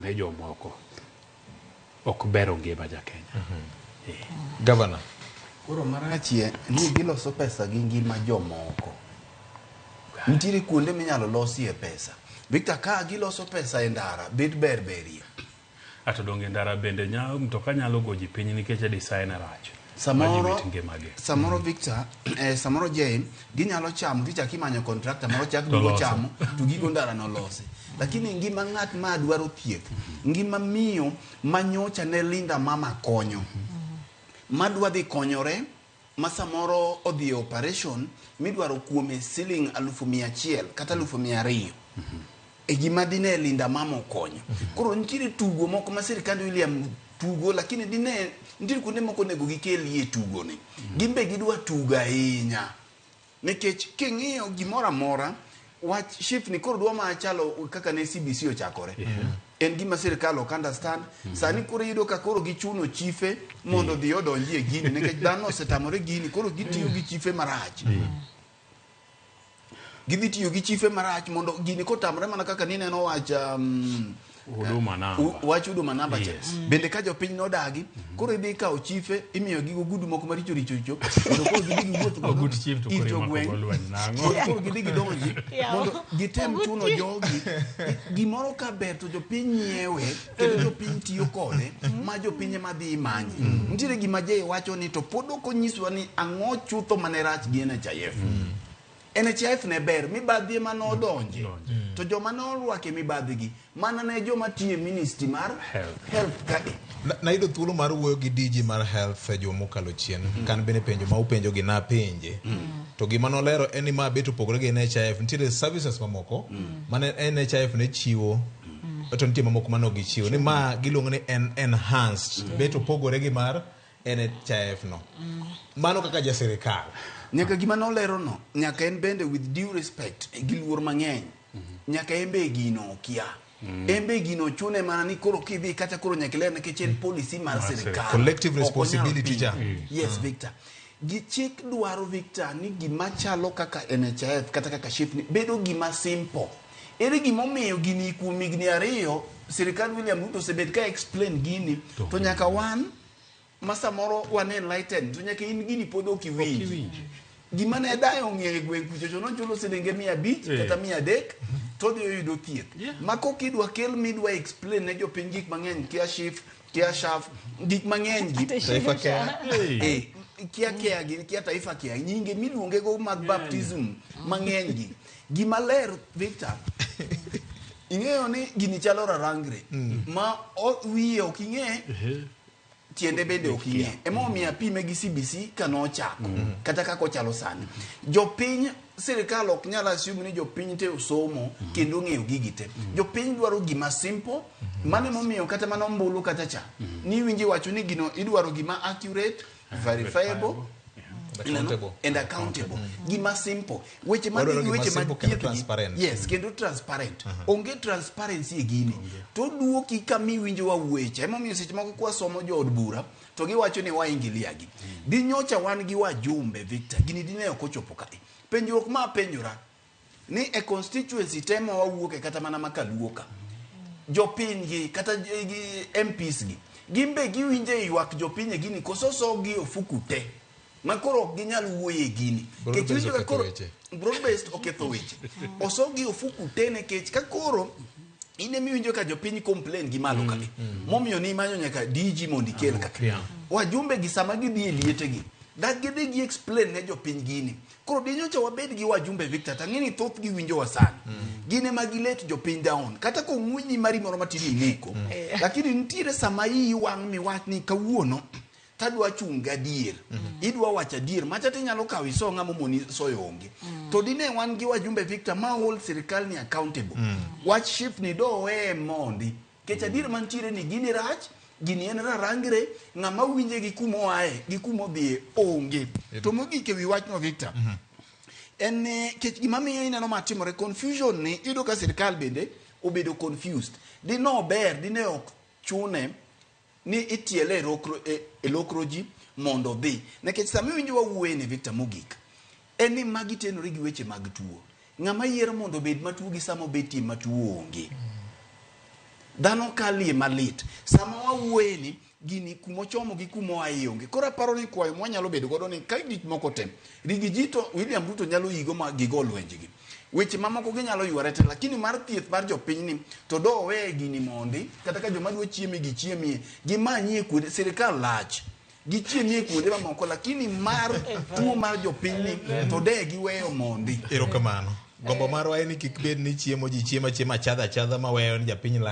Ne jomoko ok bero ngima ja Kenya. Governor. Koro marachie ni giloso pesa gi ngima jomoko. Nitiere kuonde minyalo losie pesa. Victor, ka giloso pesa e ndara, bet ber berie. Ato donge ndara bende nya mtoka nyalo goji piny nikech design rach. Samoro, Ma ji wit ngimagi. samoro Victor, samoro Jane, ginyalo chamo tichak imanyo contractor moro chak duogo loso. chamo to gigo ndara no losi. Lakini ngima ng'at ma dwaro thieth, ngima miyo ma nyocha ne Linda Mama konyo, madwa dhi konyore ma samoro odhi e operation midwaro kuome siling 100,000 kata 200,000 e gima dine Linda Mama okonyo. Koro nitiere tugo moko ma sirikand William tugo, lakini dine nitiere kuonde moko onego gikelie tugo ni. Gin be gidwa tugo ahinya. Nikech king'iyo gimoro amora, wach SHIF ni koro dwa ma chalo kaka ne CBC ochakore. En gima sirikal ok understand. Sani koro iyudo ka koro gichuno chife mondo odhi odonji e gini nikech dhano osetamore gini koro gitiyo gi chife marach. Gidhi tiyo gi chife marach mondo gini kotamore mana kaka nineno wach Huduma namba. Wach huduma namba cha. Yes. Bende ka jopiny nodagi, koro idhi kawo chife, imiyo gi ogudu moko maricho richo richo, mondo koro gidhi giwuoth godo Ogut chief to ir koro imako jogweng'. go lweny nang'o? Mondo koro gidhi gidonji, Yawa. mondo gitem Ogut chuno chief. jogi. Gimoro ka ber to jopiny nyiewe, kendo jopiny tiyo kode, ma jopiny ema dhi manye. Nitiere gima Jay wacho ni to pod ok onyiswa ni ang'o chutho mane rach gi NHIF. NHIF ne ber, mibadhi ema nodonje. Donje. To joma norwake mibadhi gi, mana ne joma tiyo e ministry mar Health. health kae. Nayudo thuolo mar wuoyo gi DG mar health e juma mokalo chien. Kan bende penjo ma upenjo gi napenje. To gima nolero en ni ma bet opogore gi NHIF. Nitiere services mamoko mane NHIF ne chiwo to nitie mamoko mane ok gichiwo. Ni ma giluongo ni en enhanced. Bet opogore gi mar NHIF no. Mano kaka ja sirikal. Nyaka gima nolero no, nyaka en bende with due respect, gi luor mang'eny, nyaka en be gino okia. En be gino chune mana ni koro kidhi kata koro nyaka iler nikech en policy mar Mar sirikal. Collective Ok onyal responsibility cha. pingo. Yes, Victor. Gi chik dwaro Victor ni gima chalo kaka NHIF kata kaka SHIF ni bedo gima simple. Ere gimomiyo gini kuom higni 2 sirikal William Ruto osebet ka explain gini to nyaka wan ma samoro wan enlightened to nyaka in gini pod ok iwinji. Iwinji. Gima ne dayo ong'eyo e gweng' kucho to nochulo silinge 500 kata 300 to odhi oyudo thieth. Ma kok idwa kel midwa explain ne jopiny gik mang'eny kia SHIF, kia SHAF, gik mang'eny gi. Taifa Care. Kia Care gi, kia Taifa Care, nyinge miluonge go mag baptism mang'eny gi. Gima ler Victor, ing'eyo ni gini chalo rarangre ma wiye ok ing'e, tiende bende ok ing'e. Emomiyo apime gi CBC ka nochako, kata kaka ochalo sani. Jopiny, sirikal ok nyal assume ni jopiny te osomo kendo ong'eyo gigi te. Jopiny dwaro gima simple, mano emomiyo kata mana ombulu kata cha, ni iwinjo iwacho ni gino idwaro gima accurate, verifiable, Accountable. and accountable. Gima simple. Weche Wadwaro madhi gi gima weche mag simple kendo thieth gi. transparent. Yes, kendo transparent. Onge transparency e gini. To duoki kama iwinjo wawuoye cha. Emomiyo seche moko kwasomo jood bura to giwacho ni waingilia gi. Di nyocha wan gi wajumbe Victor, gini dine ok ochopo kae. Penjruok ma apenjora ni e constituency te ma wawuoke kata mana makaluo ka. Jopiny gi kata gi MPs gi gin be giwinjo e ywak jopiny e gini koso sogi ofuku te ma koro ok ginyal wuoyo e gini. Broad Nikech based iwinjo ka oketho koro weche. broad based oketho weche. Osogi ofuku te nikech ka koro in ema iwinjo ka jopiny complain gi malo kae. Momiyo ni imanyo nyaka DG mondo ikel ka. Wajumbe gi sama gidhi e liete gi, dak gidhi gi explain ne jopiny gini. Koro dinyocha wabed gi wajumbe Victor, tang'e ni thoth gi winjowa sani. Gin ema gilet jopiny down. Kata kong'wenyi mari moro matin imuko. Lakini nitiere sama iyi wang' miwach ni kawuono tadwa chung' gadier. Idwa wacho adier. Macha tinyalo kawo iso ng'ama omoni soyo onge. To dine wan gi wajumbe Victor ma hold sirikal ni accountable. Wach SHIF ni do weye mondi. Nikech adier mantiere ni gini rach, gini en rarangre, ng'ama winje gi kuma oaye, gi kuma odhiye onge. To mogik ewi wachno Victor, en ni kech gima miyo ineno matimore confusion ni iyudo ka sirikal bende obedo confused. Dine ber, dine ok chune ni itiele e lokro ji mondo odhi. Nikech sama iwinjo wawuoye ni Victor mogik, en ni magi tenore gi weche mag tuo. Ng'ama yiero mondo obed matuo gi sama obetie matuo onge. Dhano kalie malit. Sama wawuoye ni gini kumochomo gi kumoaye onge. Koro aparo ni kwayo mwanyalo bedo godo ni ka gik moko te Rigiji to William Ruto nyalo yigo ma gigo lwenjgi. Weche mamoko ginyalo yware te, lakini mar thieth mar jopiny ni to do oweye gini mondi, kata ka joma dwa chieme gichiemie, gimanyie kuonde sirikal lach. Gichiemie kuonde mamoko, lakini mar tuo mar jopiny ni to de giweyo mondi. Erokamano. Gombo marwa en ni kik bed ni chiemo ji chiemo achiema achadha achadha maweyo ni japiny lal.